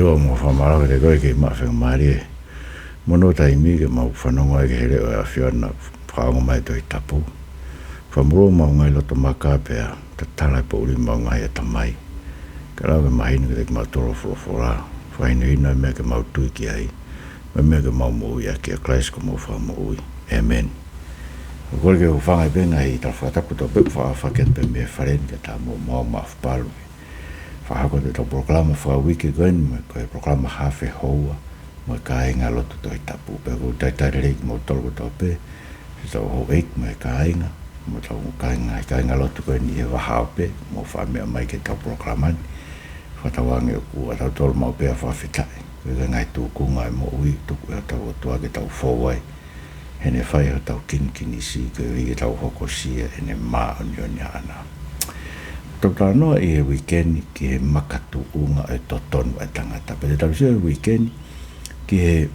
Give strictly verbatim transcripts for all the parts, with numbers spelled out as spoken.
ʻOku mau fakamālō kiate koe ke mau fakamālō. Mo hono taimi ke mau fanongo ai ki he leʻo ʻa e ʻAfiona, fakaongo mai Tohi Tapu. Fakamālō homau ngaahi loto maka pea tatala e poʻuli homau ngaahi ʻatamai. Ka lau ke mahino kiate kimautolu ho folofola. Fakahinohino e meʻa ke mau tui ki ai. Mo e meʻa ke mau moʻui ʻaki, ʻia Kalaisi ko homau Fakamoʻui. ʻĒmeni. ʻOku ou kole ke u hūfanga pē he ngaahi tala fakatapu kotoa pē ʻoku fakafeʻao atu pē mei he fale ni kae ʻatā mo homau maʻu fapalu. Fakahoko atu ʻetau polokalama fakauike ko eni, ko e polokalama Hafe Houa mo e Kāingalotu Tohi Tapu. Pea ʻoku ou talitali lelei kimoutolu kotoa pē, siʻetau houʻeiki mo e kāinga, mo ʻetau kāinga, kāingalotu ko eni he vahaʻa ope, mou faʻa meʻa mai ki heʻetau polokalama ni. Fakatauange ʻoku ʻatautolu maʻu pē ʻa e fakafetaʻi. Ko e ngaahi tūkunga ʻo e moʻui, tuku ʻe hotau ʻOtua ke tau fou ai heʻene fai hotau kinikinisi, koeʻuhi ke tau hokosia ʻene māʻoniʻoni ʻaʻana. Tau talanoa ʻi he uike ni ki he makatuʻunga ʻo e totonu ʻa e tangata. Pea te tau sio he uike ni ki he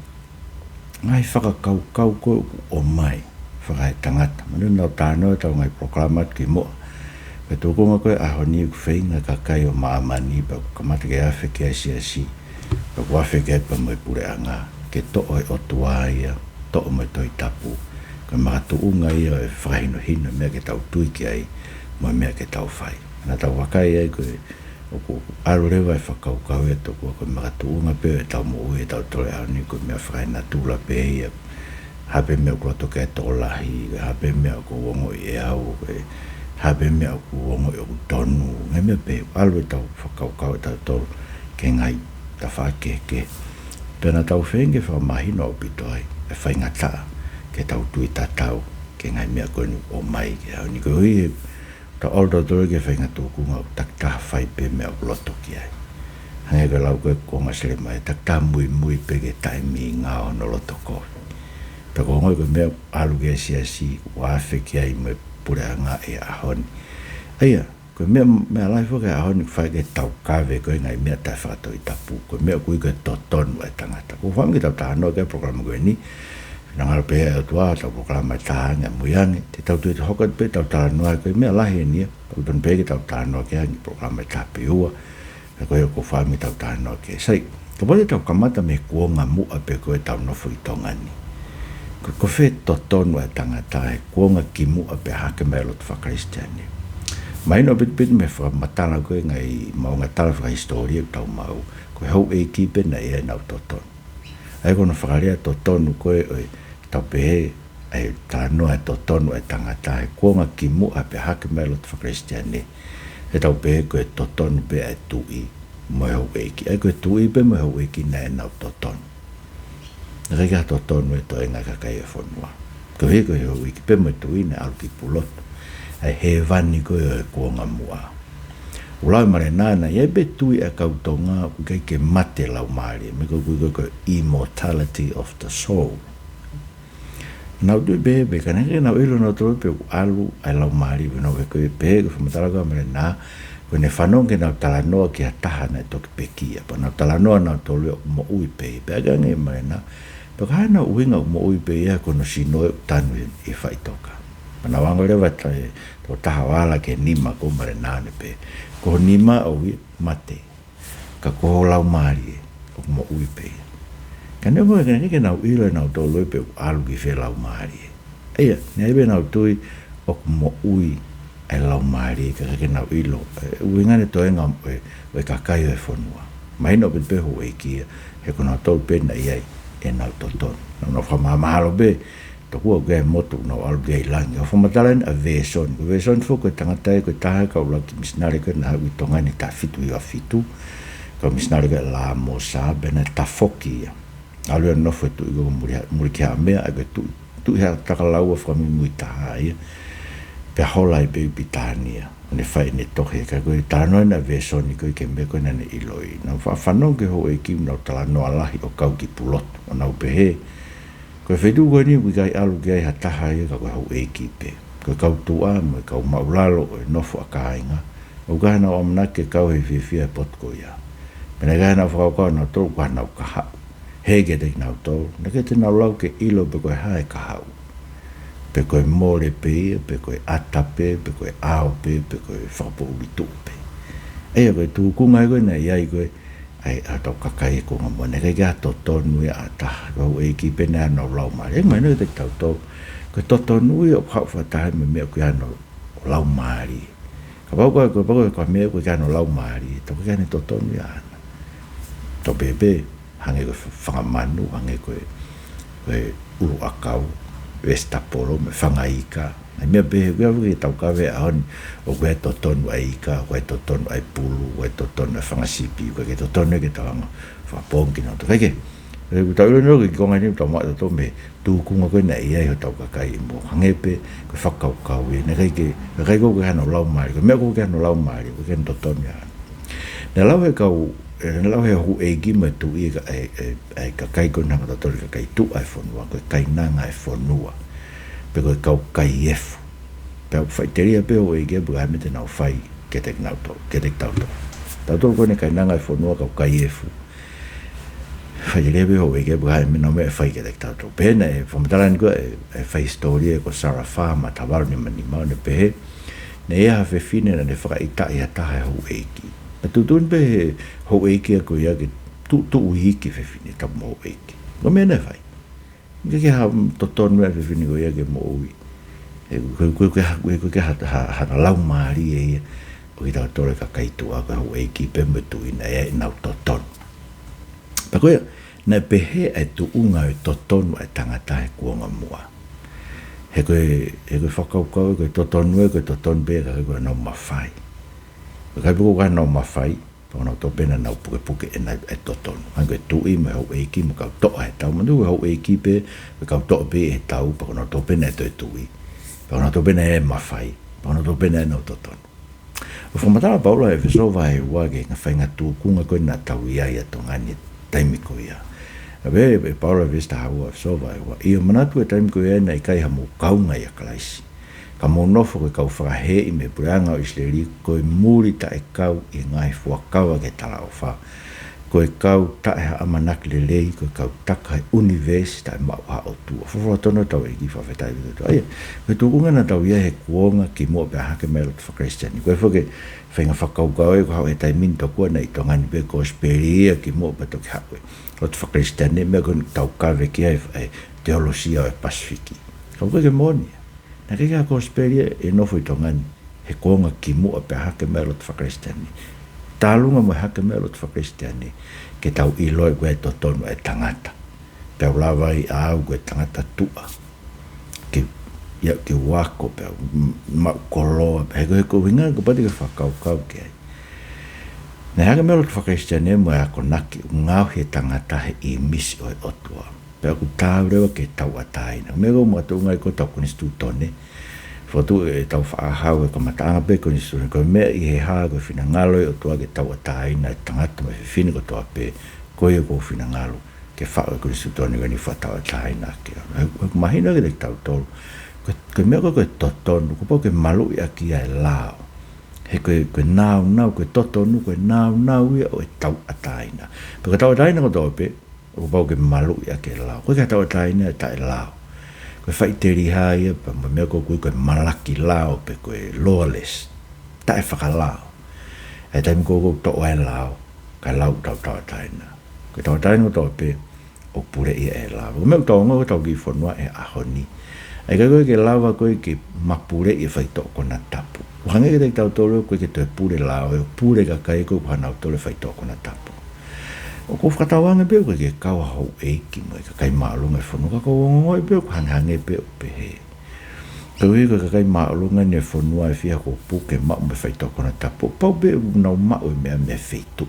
ngaahi fakakaukau ko ē ʻoku ʻomai fakaetangata. Manatuʻi naʻa tau talanoa ʻi heʻetau ngaahi polokalama atu kimuʻa, ko e tūkunga ko ē ʻo e ʻaho ni ʻoku feinga e kakai ʻo māmani pea ʻoku kamata ke afe ki ai e siasi, pea ʻoku afe ki ai pea mo e puleʻanga, ke toʻo e ʻOtua ia, toʻo mo e Tohi Tapu, ko e makatuʻunga ia ʻo e fakahinohino e meʻa ke tau tui ki ai, mo e meʻa ke tau fai. Naʻa tau vakai ai ko e ʻoku ʻalu leva e fakakaukau ia tokua ko e makatuʻunga pē ʻo ʻetau moʻui ʻatautolu he ʻaho ni ko e meʻa fakaenatula pē ia. Ha pē meʻa ʻoku loto ki ai e tokolahi, ha pē meʻa ʻoku ou ongoʻi ʻe au, ko e ha pē meʻa ʻoku ou ongoʻi ʻoku tonu, ngaahi meʻa pehē, ʻalu ʻetau fakakaukau ʻatautolu ki he ngaahi tafaʻaki kehekehe. Pea naʻa tau feinga ke fakamahino ʻaupito ai e faingataʻa ke tau tui tatau ki he ngaahi meʻa ko eni ʻoku ʻomai ki he ʻaho ni, koeʻuhi he tau ʻalu tautolu ki he faʻahinga tūkunga ʻoku takitaha fai pē meʻa ʻoku loto ki ai. Hangē ko e lau ko ē ʻa e konga Selemaia, takitaha muimui pē ki he taimi ngāue ʻo hono loto kovi. Pea ʻoku ou ongoʻi ko e meʻa ʻoku ʻalu ki ai e siasi, ʻoku afe ki ai mo e puleʻanga he ʻaho ni. ʻA ia, ko e meʻa, meʻa lahi foki he ʻaho ni ʻoku fai ki ai e taukaveʻi ko ē e ngaahi meʻa taʻefakatoʻitapu. Ko e meʻa ʻoku ui ko e totonu ʻa e tangata. ʻOku ou fakaʻamu ke tau talanoa ki ai he polokalama ko eni. Finangalo pē ʻe he ʻOtua hotau polokalama ʻe taha ange ʻamui ange, te tau toe hoko atu pē ʻetau talanoa, ko e meʻa lahi eni ia, pea ʻoku totonu pē ke tau talanoa ki ai he polokalama ʻe taha pe ua, ka ko ia ʻoku ou fakaʻamu ke tau talanoa ki ai. Sai, kapau te tau kamata mei he kuonga muʻa pē ko ē ʻetau nofo ʻi Tonga ni. Ko, ko fē e totonu ʻa e tangata he kuonga kimuʻa pea hake mai e lotu faka-Kalisitiane? Mahino ʻaupito mei he fakamatala ko ē ngaahi maʻuʻanga tala fakahisitōlia ʻoku tau maʻu, ko e houʻeiki pē naʻe ʻi ai ʻenau totonu. ʻA ia ko hono fakalea totonu ko ē ʻo e tau pehē, ʻa e talanoa e totonu ʻa e tangata he kuonga kimuʻa pea hake mai e lotu faka-Kalisitiane, ʻe tau pehē ko e totonu pē ʻa e tuʻi mo e houʻeiki. ʻA ia ko e tuʻi pē mo e houʻeiki naʻe ʻi ai ʻenau totonu. Naʻe ʻikai ke ʻi ai ha totonu ʻi he toenga e kakai ʻo e fonua. Koeʻuhi ko e houʻeiki pē mo e tuʻi naʻe ʻalu ki Pulotu, ʻa e hēvani ko ē ʻo e kuonga muʻa. ʻOku lau e malena naʻe ʻi ai pē e tui ʻa e kau Tonga ʻoku ʻikai ke mate e laumālie, meʻa ko ē ʻoku ui ko e immortality of the soul. Nau tui pē, pea ka naʻe ʻikai ke nau ʻilo nautolu pe ʻoku ʻalu ʻa e laumālie, pea nau pehē ko e, pehē ko e fakamatala ko ē ʻa e malena, ko ʻene fanongo ki heʻenau talanoa ki ha taha naʻe toki pekia. Pea nau talanoa nautolu ia ʻoku moʻui pē ia, pea ʻeke ange ʻe he malena, pea ko e hā ʻenau ʻuhinga ʻoku moʻui pē ia, ko hono sino ʻoku tanu ʻi he faʻitoka. Pea nau ongo leva e toko taha ʻo ala ki he nima, ko e malena naʻe pehē, ko ho nima ʻoku mate, ka ko ho laumālie ʻoku moʻui pē ia. Ka neongo ia, ka naʻe ʻikai ke nau ʻilo ʻe nautolu ia pe ʻoku ʻalu ki fē e laumālie. ʻA ia, naʻe ʻi ai pē ʻenau tui ʻoku moʻui ʻa e laumālie, ka ʻikai ke nau ʻilo e ʻuhinga ʻo e toenga ʻo e, ʻo e kakai ʻo e fonua. Mahino ʻaupito pē houʻeiki ia, he ko nautolu pē naʻe ʻi ai ʻenau totonu. Naʻa nau fakamahalo pē, tokua ko e motu naʻa nau ʻalu ki ai ʻi langi. ʻOku fakamatala eni ʻa Vēsoni. Ko Vēsoni foki ko e tangata ia ko e taha e kau ʻuluaki misinale ko ē naʻe haʻu ki Tonga ni he taha fitu hiva fitu. Kau misinale ko ē ʻa Lāmosa, pea naʻe tafoki ia. ʻAlu ia ʻo nofo he tuʻi ko Muli-, Mulikihaʻamea, ʻa ia ko e tuʻi, tuʻi ha takalaua fakamuimui taha ia. Pea hola ai pē ʻi Pilitānia ʻo ne fai ʻene tohi, ka ko e talanoa eni ʻa Vēsoni ko ē ki he meʻa ko ē naʻa ne ʻiloʻi. Naʻa nau faʻa fanongo ki he houʻeiki ʻoku nau talanoa lahi ʻo kau ki Pulotu, ʻo nau pehē, ko e feituʻu ko eni ʻoku ʻikai ʻalu ki ai ha taha ia ka ko e houʻeiki pē. Ko e kau tuʻa mo e kau māʻulalo ʻo e nofo ʻa kāinga, ʻoku ʻikai haʻanau ʻamanaki ke kau he fiefia he potu ko ia. Pea naʻe ʻikai haʻanau fakakaukau ʻanautolu ʻoku ʻikai haʻanau kahaʻu. Hē kiate kinautolu, naʻe ʻikai te nau lau ke ʻilo pe ko e hā e kahaʻu. Pe ko e mole pē ia, pe ko e ʻata pē, pe ko e ʻao pē, pe ko e fakapoʻuli tuʻu pē. ʻA ia ko e tūkunga ia ko ē naʻe ʻi ai ko ē, ʻa e, ʻa hotau kakai he kuonga muʻa, naʻe ʻikai ke ʻi ai ha totonu ia ʻa ha taha. Ko e houʻeiki pē naʻe ʻi ai hano laumālie. ʻOku mahino kiate kitautolu, ko e totonu ia ʻoku haʻu fakataha mo e meʻa ʻoku ʻi ai hano laumālie. Kapau ko e, kapau ko e, ko e meʻa ʻoku ʻikai ke ʻi ai hano laumālie, ʻe toki ʻikai ke ne totonu ia ʻaʻana. Tau pehē pē, hangē ko e fa-, fanga manu, hangē ko e, ko e ʻuluʻakau, vesitapolo, mo e fanga ika. ʻA e meʻa pehē, ʻoku ʻi ai foki e taukave he ʻaho ni, ʻoku ʻi ai e totonu ʻa e ika, ʻoku ʻi ai e totonu ʻa e pulu, ʻoku ʻi ai e totonu ʻa e fanga sipi, ʻoku ʻikai ke totonu ia ke tau hanga ʻo fakapoongi kinautolu. Kae kehe, ʻoku tau ʻilo ʻeni ʻoku ʻikai ko e ngaahi ni tau maʻu tautolu mei he tūkunga ko ē naʻe ʻi ai hotau kakai ʻi muʻa. Hangē pē ko e fakakaukau ia, naʻe ʻikai ke, kakai ʻoku ʻikai ke ʻi ai hano laumālie, ko e meʻa ʻoku ʻikai ke ʻi ai hano laumālie, ʻoku ʻikai ke ne totonu ia ʻaʻana. Naʻe lau he kau, ē, naʻe lau he houʻeiki mo e tuʻi ʻa e, ʻa e, ʻa e kakai ko ē naʻe hanga ʻo totonu ki he kakai tuʻa ʻo e fonua, ko e kainanga ʻo e fonua. Pe ko e kau kai efu. Pea ʻoku faʻiteliha pē houʻeiki ia pe ko e hā e meʻa te nau fai kiate kinautolu, kiate kitautolu. Tautolu ko eni kainanga ʻo e fonua, kau kai efu. Faʻiteliha pē houʻeiki ia pe ko e hā e meʻa naʻa nau fai kiate kitautolu. Pehē naʻe, fakamatala ʻeni ko ē ʻa e, ʻa e faihisitōlia ko Sarafā Matavalu Nimanima, ʻo ne pehē, naʻe ʻi ai ha fefine naʻa ne fakaʻitaʻi ha taha ʻe he houʻeiki. Naʻe tuʻutuʻuni pē ʻe he houʻeiki ia ko ia ke tuʻu, tuʻu iiki e fefine, tapu mo e houʻeiki. Ko e meʻa naʻe fai, ʻikai ke ʻi ai ha totonu ia ʻa e fefine ko ia ke moʻui. He ko e, ko e, ko e, ko e, ko e, ko e ha, ha, ha laumālie ia ʻo kitautolu e kakai tuʻa, ko e houʻeiki pē mo e tuʻi naʻe ʻi ai ʻenau totonu. Pea ko ia, naʻe pehē ʻa e tuʻunga ʻo e totonu ʻa e tangata he kuonga muʻa. He ko e, he ko e fakakaukau, ko e totonu ē, ko e totonu pē ʻa e kakai ko ē naʻa nau mafai. Ko e kakai pē ko ē naʻa nau mafai, pea ko kinautolu pē naʻa nau pukepuke ʻenau, e totonu. Hangē ko e tuʻi mo e houʻeiki mo e kau toʻa he tau. Manatuʻi ko e houʻeiki pē, ko e kau toʻa pē he tau, pea ko kinautolu pē naʻe toe tuʻi. Pea ko kinautolu pē naʻe mafai, pea ko kinautolu pē naʻa nau totonu. ʻOku fakamatala ʻa Paula ʻi he ʻEfesō vahe ua ki he ngaahi faʻahinga tūkunga ko ē naʻa tau ʻi ai ʻi Tonga ni he taimi ko ia. ʻA e, ʻe Paula ʻi he veesi taha ua, ʻEfesō vahe ua: ʻIo, manatu he taimi ko ia naʻe ʻikai hamou kaunga ʻia Kalaisi. Ka mou nofo ko e kau fakaheeʻi mei he puleʻanga ʻo ʻIsileli, ko e muli taʻekau ʻi he ngaahi fuakava ki he talaʻofa. Ko e kau taʻe ha ʻamanaki lelei, ko e kau taka he ʻunivēsi taʻe maʻu ha ʻOtua. Folofola totonu ʻa hotau ʻEiki, fakafetaʻi ki he ʻOtua. ʻA ia, ko e tūkunga naʻa tau ʻi ai he kuonga kimuʻa pea hake mai e lotu faka-Kalisitiane. Ko e foʻi faʻahinga fakakaukau ē, ko e hā e taimi ni tokua naʻe ʻi Tonga ni pē e kosipeli ia kimuʻa pea toki haʻu e lotu faka-Kalisitiane, meʻa ko ē naʻa tau kave ki ai e teolosia ʻo e Pasifiki. Ka ʻoku ʻikai ke moʻoni ia. Naʻe ʻikai ke ʻi ai ha kosipeli ia ʻe nofo ʻi Tonga ni he kuonga kimuʻa pea hake mai e lotu faka-Kalisitiane. Tālunga mo e hake mai e lotu faka-Kalisitiane, ke tau ʻiloʻi ko e totonu ʻa e tangata. Pea u lava ai ʻo aʻu ko e tangata tuʻa ke, ia, ke u ako pea m-, maʻu koloa, pea he ko e, he ko e ʻuhinga ko e pati ke fakakaukau ki ai. Naʻe hake mai e lotu faka-Kalisitiane mo e akonaki ʻoku ngaohi e tangata he ʻīmisi ʻo e ʻOtua. Pea ʻoku taau leva ke tauʻatāina. Meʻa ko ē ʻoku makatuʻunga ai ko ē ʻetau konisitūtone. Fokotuʻu ʻetau faʻahau he kamataʻanga pē e konisitūtone: Ko e meʻa ʻi he hā ko e finangalo ʻo e ʻOtua ke tauʻatāina e tangata mo e fefine kotoa pē, ko ia ʻoku ou finangalo ke faʻu e konisitūtone ko eni ʻo fakatauʻatāina ʻaki ia. ʻOku mahino kiate kitautolu, ko e, ko e meʻa ko ē ko e totonu, kuo pau ke maluʻi ʻaki ia e lao. He ko e, ko e nāunau, ko e totonu, ko e nāunau ia ʻo e tauʻatāina. Pea ko e tauʻatāina kotoa pē, kuo pau ke maluʻi ʻaki e lao. ʻOku ʻikai ke tauʻatāina e taʻelao. Ko e faʻiteliha ia pea mo e meʻa ko ē ʻoku ui ko e malaki lao pe ko e lawless. Taʻefakalao. ʻI he taimi ko ē ʻoku toʻo ai e lao, kae lau ʻoku tau tauʻatāina. Ko e tauʻatāina kotoa pē ʻoku puleʻi ʻe he lao. Ko e meʻa ʻoku tau ongoʻi ʻi hotau kiʻi fonua he ʻaho ni. ʻA ia ʻikai ko ē ke lava ko ē ke mapuleʻi e faitoʻo konatapu. ʻOku hangē kiate kitautolu ʻoku ʻikai ke toe pule lao, ʻoku pule e kakai ko ē ʻoku ʻikai haʻanautolu e faitoʻo konatapu. ʻOku ou fakatauange pē ʻoku ʻikai ke kau ha houʻeiki mo e kakai māʻolunga e fonua, ka ʻoku ou ongoʻi pē ʻoku hangehangē pē ʻoku pehē. Koeʻuhi ko e kakai māʻolunga ʻeni e fonua ʻe fiha kuo puke maʻu mo e faitoʻo konatapu, pau pē ʻoku nau maʻu e meʻa mei he feituʻu.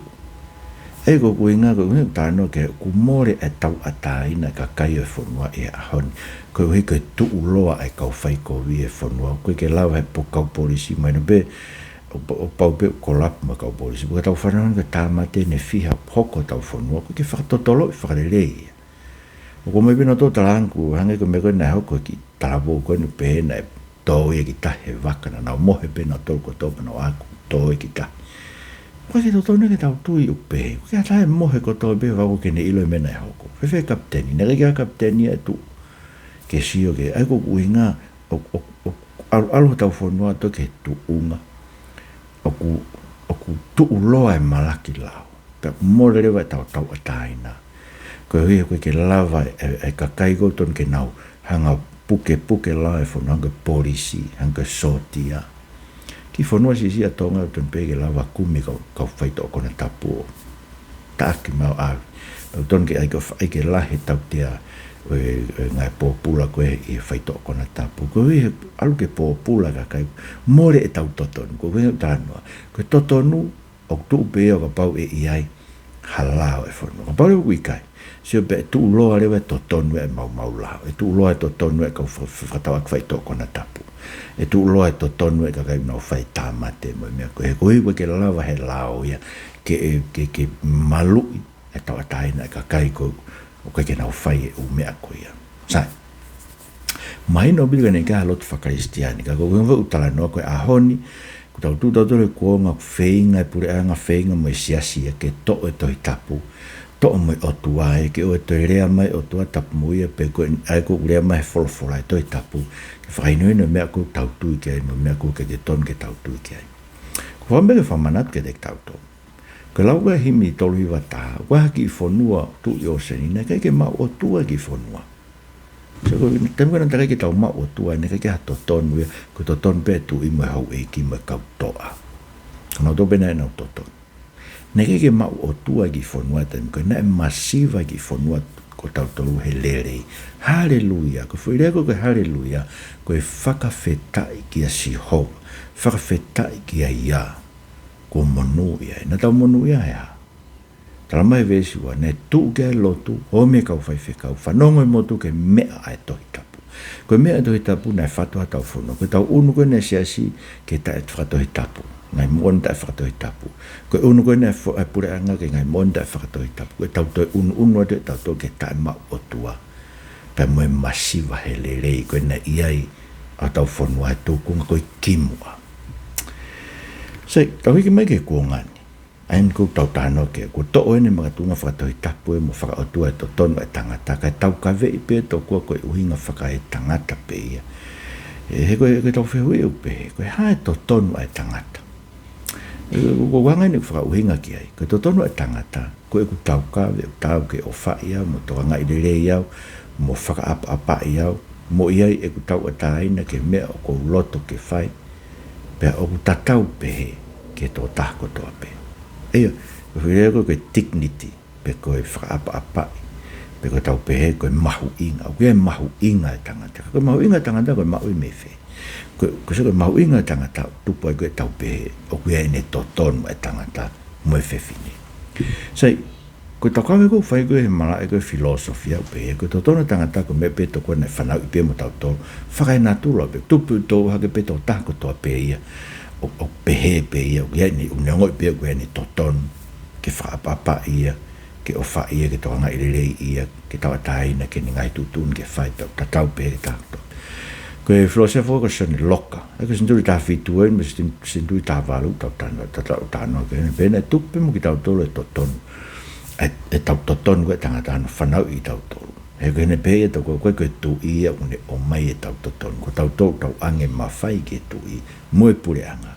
ʻA ia ko e ʻuhinga, ko e ʻuhinga ʻoku ou talanoa ki ai, ʻoku mole e tauʻatāina e kakai ʻo e fonua ʻi he ʻaho ni. Koeʻuhi ko e tuʻuloa ʻa e kau faikovi ʻi he fonua. ʻOku ʻikai ke lava he po-, kau polisi, mahino pē, ʻo, ʻo pau pē ʻoku kolapu mo e kau polisi. Pea ko ʻetau fanongo ko e tāmate ʻeni ʻe fiha hoko hotau fonua, ʻoku ʻikai ke fakatotoloʻi fakalelei ia. ʻOku ou ʻomai pē ʻenautolu e talaange, ʻoku hangē ko e meʻa ko ē naʻe hoko ki he talavou ko eni, pehē naʻe tō ia ki tahi he vaka, naʻa nau mohe pē ʻenautolu kotoa pea nau ako, tō ia ki tahi. ʻOku ʻikai ke totonu ke tau tui ʻoku pehē. ʻOku ʻikai ke ʻi ai ha taha ʻe mohe kotoa pē he vaka ʻo ne ʻilo e meʻa naʻe hoko. Fēfē e kapiteni? Naʻe ʻikai ke ʻi ai ha kapiteni ia ʻe tuʻu ke sio ki ai. ʻA ia ko e ʻuhinga, ʻo, ʻo, ʻo, ʻalu, ʻalu hotau fonua atu ki he tuʻunga ʻoku, ʻoku tuʻuloa e malaki lao. Mole leva ʻetau tauʻatāina. Koeʻuhi he ʻoku ʻikai ke lava e, e kakai ʻoku totonu ke nau hanga pukepuke lao e fonua, hangē ko e polisi, hangē ko e sōtia. Kiʻi fonua siʻisiʻi ʻa Tonga ʻoku totonu pē ke lava kumi kau, kau faitoʻo konatapu ʻo taʻaki mai ʻo ʻave. Pea ʻoku totonu ke ʻai ke, ʻai ke lahi e tautea ʻo e, ʻo e ngaahi pōpula ko ē ʻi he faitoʻo konatapu. Koeʻuhi he ʻalu ke pōpula e kakai, mole ʻetau totonu. Ko e ʻuhinga ʻoku ou talanoa, ko e totonu ʻoku tuʻu pē ia ʻo kapau ʻe ʻi ai ha lao e fonua. Kapau leva ʻoku ʻikai, sio pē ʻe tuʻuloa leva e totonu e maumau lao. ʻE tuʻuloa e totonu e kau fa-, fa-, fakatauʻaki faitoʻo konatapu. ʻE tuʻuloa e totonu e kakai ʻoku nau fai tāmate mo e meʻa ko ē. He koeʻuhi ʻoku ʻikai ke lava he lao ia ke, ke, ke maluʻi e tauʻatāina e kakai ko ē ʻoku ʻikai ke nau fai e ʻū meʻa ko ia. Sai. Mahino ʻaupito ka naʻe ʻikai ha lotu fakakalisitiane, ka ko e ʻuhinga ʻoku ou talanoa ko e ʻaho ni, kuo tau tuʻu tautolu he kuonga ʻoku feinga e puleʻanga, feinga mo e siasi ia ke toʻo e Tohi Tapu, toʻo mo e ʻOtua, ʻe ʻikai ke ʻoua toe lea mai ʻOtua tapu mo ia, pe ko e ʻai ko ē ʻoku lea mai he folofola e Tohi Tapu, ke fakahinohino e meʻa ʻoku tau tui ki ai mo e meʻa ʻoku ʻikai ke totonu ke tau tui ki ai. Ko e fakaʻamu ke fakamanatu kiate kitautolu. Ko e lau ko ē himi tolu hiva taha, ko e hā e kiʻi fonua tuʻu ʻi ʻōseni, naʻe ʻikai ke maʻu ʻOtua e kiʻi fonua. So, ko e taimi ko ē naʻe ʻikai ke tau maʻu ʻOtua, naʻe ʻikai ke ha totonu ia, ko e totonu pē e tuʻi mo e houʻeiki mo e kau toʻa. Ko nautolu pē naʻe nau totonu. Naʻe ʻikai ke maʻu ʻOtua e kiʻi fonua taimi ko ē, naʻe masiva e kiʻi fonua ko tautolu he lelei. Haleluia, ko e foʻi lea ko ē ko e haleluia, ko e fakafetaʻi kia Sihova, fakafetaʻi kia ia. Kuo monūʻia, naʻa tau monūʻia he hā? Talamai he veesi ua, naʻe tuʻu ki ai e lotu, ʻo e kau faifekau, fanongo e motu ki he meʻa ʻa e Tohi Tapu. Ko e meʻa ʻa e Tohi Tapu naʻe fatu ai hotau fonua. Ko ʻetau ʻunu ko ē ʻa e siasi ki he taʻefakatohitapu. Ngaahi moʻoni taʻefakatohitapu. Ko e ʻunu ko ē ʻa e fo-, ʻa e puleʻanga ki he ngaahi moʻoni taʻefakatohitapu. Ko ʻetau toe ʻunuʻunu atu ʻetau toe ki he taʻemaʻu ʻOtua. Pea mo e masiva he lelei ko ē naʻe ʻi ai ʻa hotau fonua he tūkunga ko ē kimuʻa. Sai, tau hiki mai ki he kuonga ni. ʻA eni ʻoku tau talanoa ki ai, kuo toʻo ʻene makatuʻunga fakatohitapu ē mo fakaʻotua e totonu ʻa e tangata, kae taukaveʻi pē tokua ko e ʻuhinga fakaetangata pē ia. ʻE, he ko e, ko ʻetau fehuʻi ʻoku pehē, ko e hā e totonu ʻa e tangata? ʻE, ʻoku, ʻoku ou hanga eni ʻo fakaʻuhinga ki ai, ko e totonu ʻa e tangata, ko ʻeku taukave ʻoku taau ke ʻofaʻi au, mo tokangaʻi lelei au, mo fakaʻapaʻapaʻi au, mo ʻi ai ʻeku tauʻatāina ki he meʻa ʻoku ou loto ke fai, pea ʻoku tatau pehē ki he tokotaha kotoa pē. ʻA ia, ko e foʻi lea ko ē ko e dignity, pe ko e fakaʻapaʻapaʻi, pe ko ʻetau pehē ko e mahuʻinga, ʻoku ʻi ai e mahuʻinga e tangata. Ko e mahuʻinga e tangata ko e maʻu ia mei fē? Ko e, ko e, so ko e mahuʻinga e tangata, tupu ai ko ē ʻetau pehē, ʻoku ʻi ai ʻene totonu e tangata, mo e fefine. Sai, ko e taukave ʻoku fai ko ē he malaʻe ko ē filōsofia ʻoku pehē, ko e totonu e tangata ko e meʻa pē tokua naʻe fanauʻi pē mo tautolu, fakaenatula pē, tupu tō hake pē tokotaha kotoa pē ia, ʻo, ʻo pehē pē ia, ʻoku ʻi ai ʻene, ʻoku ne ongoʻi pē ʻoku ʻi ai ʻene totonu, ke fakaʻapaʻapaʻi ia, ke ʻofaʻi ia, ke tokangaʻi lelei ia, ke tauʻatāina ki heʻene ngaahi tuʻutuʻuni ke fai, tau, tatau pē ki he taha kotoa. Ko e filōsefa ko John Locke, ʻa ia ko e senituli taha fitu eni mo e sen-, senituli taha valu, tau talanoa, tau, tau talanoa ki ai, pehē naʻe tuku pē mo kitautolu e totonu, e, ʻetau totonu ko ē tangata naʻa ne fanauʻi kitautolu. He ko ʻene pehē ia tau ko, ko e, ko e tuʻi ia ʻoku ne ʻomai ʻetau totonu. Ko tautolu tau ʻoange mafai ki he tuʻi, mo e puleʻanga,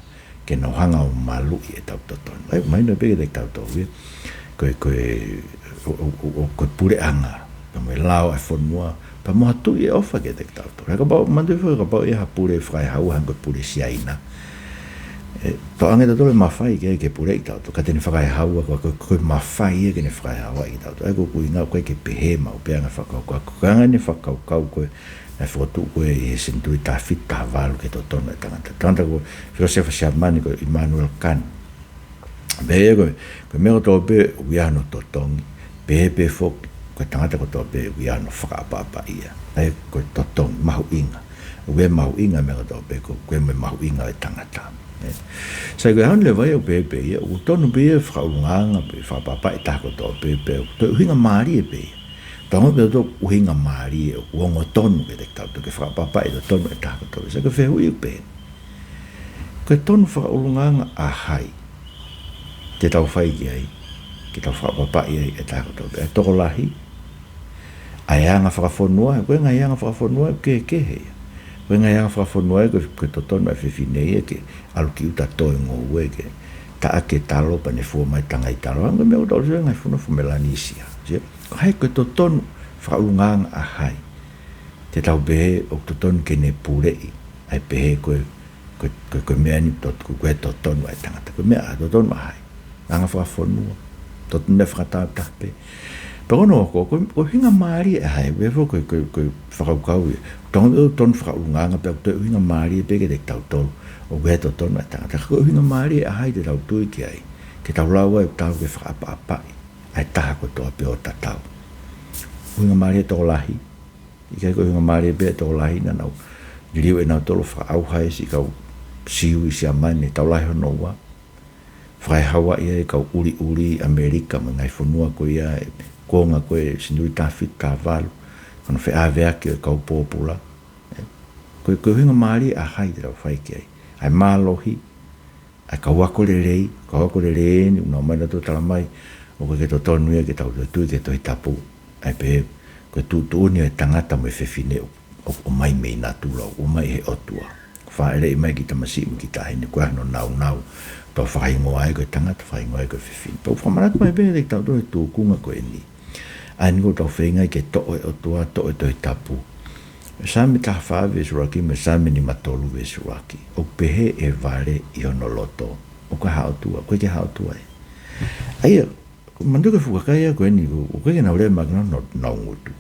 ke nau hanga ʻo maluʻi ʻetau totonu. ʻA ia, mahino pē kiate kitautolu ia. Ko e, ko e, ʻo, ʻo, ʻo, ʻo, ko e puleʻanga, pea mo e lao ʻa e fonua, pea mo ha tuʻi ʻe ʻofa kiate kitautolu. He kapau, manatuʻi foki kapau ʻe ʻi ai ha pule fakaehaua hangē ko e pule Siaina. ʻE, tau ʻoange tautolu e mafai ke, ke puleʻi tautolu. Ka te ne fakaehaua, ko, ko, ko e mafai ia ke ne fakaehaua ʻi tautolu. ʻA ia ko ʻeku ʻuhinga ko ē ke pehē maʻu pē ʻa e anga e fakakaukau. Ko e anga ʻene fakakaukau ko ē, naʻe fokotuʻu ko ē ʻi he senituli taha fitu, taha valu ki he totonu e tangata. Tangata ko e filōsefa Siamane ko Immanuel Kant. Pehē ko e, ko e meʻa kotoa pē ʻoku ʻi ai hono totongi, pehē pē foki, ko e tangata kotoa pē ʻoku ʻi ai hono fakaʻapaʻapaʻi ia. ʻA ia ko e totongi, mahuʻinga. ʻOku ʻi ai e mahuʻinga e meʻa kotoa pē, ko, ko e mahuʻinga e tangata. ʻE. Sai, ko e ʻaho ni leva ia ʻoku pehē pē ia, ʻoku totonu pē ia fakaʻulungaanga, pe fakaʻapaʻapaʻi e taha kotoa pē, pea ko e ʻuhinga mālie pē ia. Tau ongoʻi pē ʻoku ʻuhinga mālie ʻoku ongo tonu kiate kitautolu ke fakaʻapaʻapaʻi e totonu e taha kotoa pē. Sai, ko e fehuʻi ʻoku pehē ni. Ko e tonu fakaʻulungaanga ʻa hai te tau fai ki ai, ke tau fakaʻapaʻapaʻi ai e taha kotoa pē? ʻA e tokolahi, ʻa e anga fakafonua, ko e ngaahi anga fakafonua ʻoku kehekehe ia. Ko e ngaahi anga fakafonua ia, ko e, ko e totonu ʻa e fefine ia ke ʻalu ki ʻuta ʻo toe ngoue ke, taʻaki e talo pea ne fua mai tangai talo. Hangē ko e meʻa ʻoku tau sio he ngaahi fonua faka-Melanisia. Sio? Ko hai ko e totonu fakaʻulungaanga ʻa hai. Te tau pehē ʻoku totonu ke ne puleʻi. ʻA e pehē ko e, ko e, ko e, ko e meʻa ni tot-, ko e totonu ʻa e tangata. Ko e meʻa ʻa totonu ʻa hai. Anga fakafonua. Totonu meʻa fakatāutaha pē. Pea ko hono hoko, ko, ko e ʻuhinga mālie ʻa hai. Pea ko e, ko e, ko e fakakaukau ia. Totonu, totonu fakaʻulungaanga pea ko e ʻuhinga mālie pē kiate kitautolu. ʻOku ʻi ai e totonu ʻa e tangata. Ka ko e ʻuhinga mālie ʻa hai te tau tui ki ai. Ke tau lava ai ʻo tau ke fakaʻapaʻapaʻi ʻa e taha kotoa pē ʻo tatau. ʻUhinga mālie tokolahi. ʻIkai ko e ʻuhinga mālie pē tokolahi naʻa nau liliu ʻenautolu fakaʻauha e siʻi kau Siu ʻi Siamane, Tau Lahi hono Ua. Fakaehaua ia e kau ʻuliʻuli ʻAmelika mo e ngaahi fonua ko ia, e kuonga ko ē senituli taha fitu, taha valu. Ko hono feʻaveaki ʻo e kau pōpula. Ē, ko e, ko e ʻuhinga mālie ʻa hai te tau fai ki ai. ʻA e mālohi, ʻa e kau ako lelei, kau ako lelei eni, ʻoku nau ō mai nautolu ʻo tala mai, ʻoku ʻikai ke totonu ia ke tau toe tui ki he Tohi Tapu. ʻA e pehē, ko e tuʻutuʻuni ʻo e tangata mo e fefine ʻoku, ʻoku ʻomai mei natula, ʻoku ʻomai ʻe he ʻOtua. Fāʻeleʻi mai e kiʻi tamasiʻi mo e kiʻi taʻahine, ko e hā hono nāunau, tau fakahingoa ai ko e tangata, fakahingoa ai ko e fefine. Pea ʻoku fakamanatu mai pē kiate kitautolu e tūkunga ko eni. ʻA eni ʻoku tau feinga ai ke toʻo ʻe he ʻOtua, toʻo e Tohi Tapu. Saame taha fā veesi ʻuluaki mo e Saame nima tolu veesi ʻuluaki. ʻOku pehē ʻe he vale ʻi hono loto, ʻoku ʻikai ha ʻOtua, ʻoku ʻikai ke ʻi ai ha ʻOtua ia. ʻA ia, manatuʻi ko e fuʻu kakai ia ko eni, ʻoku ʻikai ke nau lea mai ʻaki honau, honau ngutu.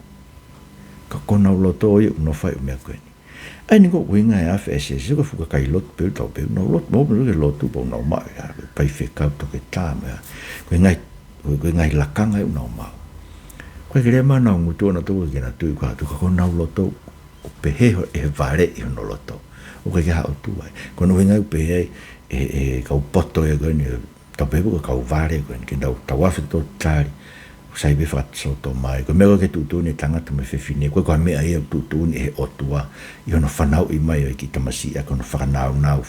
Ka ko honau loto ia ʻoku nofo ai e meʻa ko eni. ʻA eni ko e ʻuhinga e afe e siasi, ko e fuʻu kakai lotu pē ʻoku tau pehē, nau lotu, mau pehē ke lotu, pea nau maʻu ia, faifekau, toketā mo ia. Ko e ngaahi, ko e, ko e ngaahi lakanga ia ʻoku nau maʻu. ʻOku ʻikai ke lea mai honau ngutu ʻonautolu ke nau tui ko ha ʻOtua, ka ko honau loto, ʻoku pehē ʻe he vale ʻi hono loto. ʻOku ʻikai ke ʻi ai ha ʻOtua ia. Ko hono ʻuhinga ia ʻoku pehē ai ʻe he, ʻe he kau poto ia ko eni, tau pehē ko e kau vale ko eni, ke nau tau afe totali. Sai pē fakasōtoma ia. Ko e meʻa ko ē ke tuʻutuʻuni e tangata mo e fefine, ʻoku ʻikai ko ha meʻa ia ʻoku tuʻutuʻuni ʻe he ʻOtua ʻi hono fanauʻi mai ʻo e kiʻi tamasiʻi ʻaki hono fakanāunau,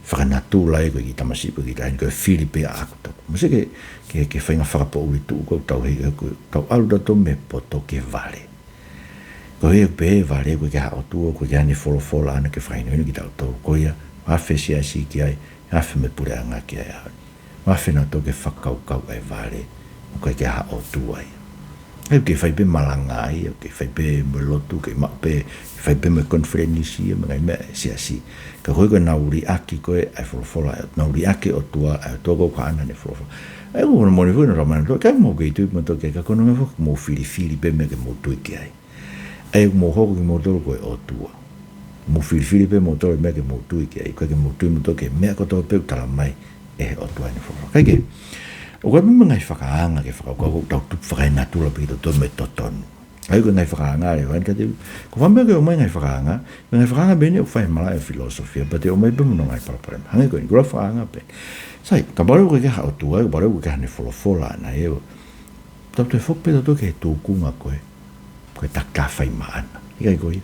fakanatula ia ko e kiʻi tamasiʻi pe ko e kiʻi taʻahine, ko e fili pē ʻaʻaku toko. Mou sio ki he, ki he, ki he faʻahinga fakapoʻuli tuʻu ko ē ʻoku tau hei, ʻoku tau ʻalu tautolu mei he poto ki he vale. Ko ia ʻoku pehē ʻe he vale ʻoku ʻikai ke ʻi ai ha ʻOtua, ʻoku ʻikai ke ʻi ai haʻane folofola ʻaʻana ke fakahinohino kitautolu. Ko ia, afe e siasi ki ai, afe mo e puleʻanga ki ai ʻaho ni. Afe nautolu ki he fakakaukau ʻa e vale, ʻoku ʻikai ke ʻi ai ha ʻOtua ia. ʻOku kei fai pē malanga ia, ʻoku kei fai pē mo e lotu, kei maʻu pē, fai pē mo e konifelenisi ia, mo e ngaahi meʻa ʻa e siasi. Ka ko e ʻuhinga ko ʻenau liʻaki ko ē ʻa e folofola, ʻenau liʻaki e ʻOtua, ʻa e ʻOtua ko ē ʻoku ʻaʻana ʻene folofola. ʻA ia ʻoku moʻoni foki ʻenau lamana, ʻikai ke mou kei tui mautolu ki ai, ka ko hono ʻuhinga foki mou filifili pē meʻa ke mou tui ki ai. ʻA ia ʻoku mou hoko kimoutolu ko e ʻOtua. Mou filifili pē moutolu e meʻa ke mou tui ki ai, ʻikai ke mou tui moutolu ki he meʻa kotoa pē ʻoku tala mai ʻe he ʻOtua ʻi heʻene folofola. Kae kehe, ʻoku ʻi ai pē mo e ngaahi fakaanga ke fakakaukau ʻoku tau tupu fakaenatula pē kitautolu mei he totonu. ʻA ia ko e ngaahi fakaanga ʻa e ʻOtua, ka te, ko e fakaʻamu ke ʻomai e ngaahi fakaanga, ko e ngaahi fakaanga pē eni ʻoku fai he malaʻe ʻo e filōsofia, pea te ʻomai pē mo hono ngaahi palopalema. Hangē ko eni, ko e lea fakaanga pē. Sai, kapau leva ʻoku ʻikai ke ʻi ai ha ʻOtua, kapau leva ʻoku ʻikai ke ʻi ai haʻane folofola ʻaʻana ia, tau toe foki pē tautolu ki he tūkunga ko ē, ko e takitaha fai maʻana. ʻIkai ko ia?